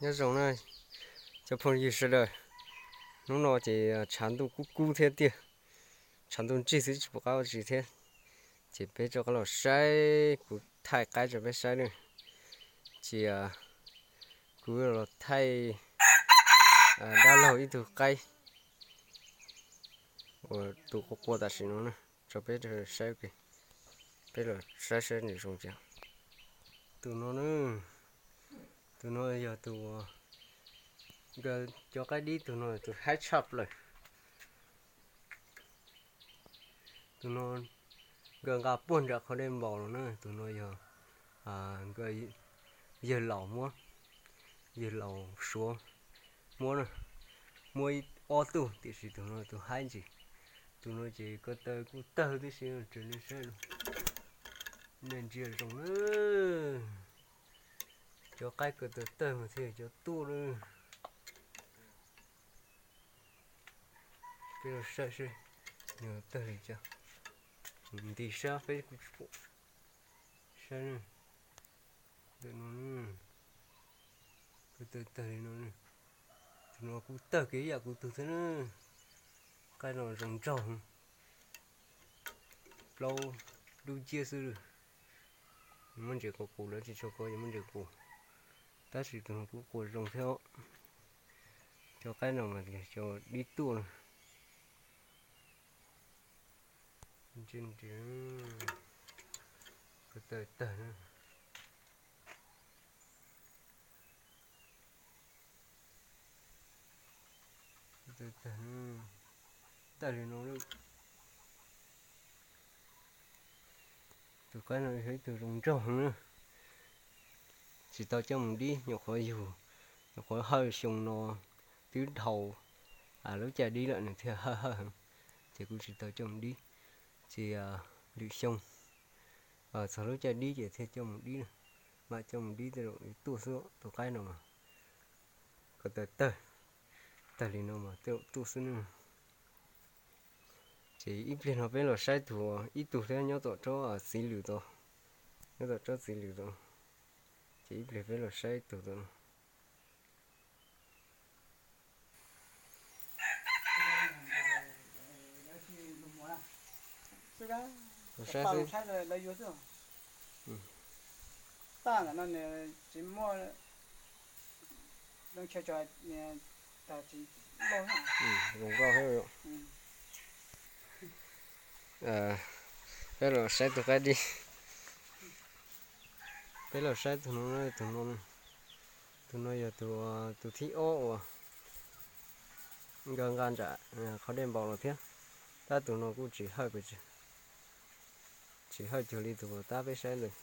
Nyob zoo na cov phooj ywg sawv daws, hnub no ces tshav ntuj kub kub thiab tiag, tshav ntuj ntsig xwb tsis pom qab ua tsi thiab, ces peb rov qab los saib, kuv thaij qaib rau peb saib na. Ces kuv los thaij dab laug ib tug qaib uas tus qua qua tam sim no na, rau peb saib, peb los saib saib nws zoo cas. Tus no, tus no yog tus, nkawd cov qaib dib tus no tus haib tshaj plaws. Tus no nkawd nqa puag nram qhov dej npaum los na, tus no yog nkawd yawg laus muab, yawg laus suav muab na, muab ob tug tiam sis tus no tus haib ntsis. Tus no ces ko taw kuj tawg tib si, nej saib, nej ntsia zoo na. Cov qaib ko taw tawg mas thiaj cov tuaj na. Peb los saib seb nws tawg li cas. Nti sab peb kuj tsis pom. Saib, ntawm no, ko taw tawg li no. Tus no kuj tawg kiag ib yam kuv tug thiab na. Qaib no zoo nraug, plaub dub ciab xwb. Muab ntses qua qus, lawv tsis tshua qua, muab ntses qua. Tab sis tus no kuj qua zoo thiab. Cov qaib no mas cov dib tuaj na. Ko taw tawg na. Tawg li no. Tus qaib no yog ib tug zoo nraug heev na. Tsis tau coj mus dib, nyuam qhuav yug, nyuam qhuav hawj xyoo no twb dhau lub caij dib lawm nws thiaj hawj hawj heev, ces kuv tsis tau coj mus dib. Ces lwm xyoo, txog lub caij dib ces thiaj coj mus dib na. Mam coj mus dib tej zaum tuaj xwb tus qaib no mas. Ko taw tawg, tawg li no mas tej zaum tuaj xwb na. Ces ib pliag no peb los saib tus ib tug thiab nyob tom tsob txiv lwm tod, nyob tom tsob txiv lwm tod. Ces ib pliag peb los saib tus tod no. Los saib xwb. Zoo nkauj thiab. Peb los saib tus qaib dib. Peb los saib tus no, tus no, tus no yog tus, tus thib ob uas nkawd nqa nram qhov dej npaum los thiab. Tab tus no kuj tsis hawj pes tsawg, tsis hawj cuag li tus tab peb saib ntawd.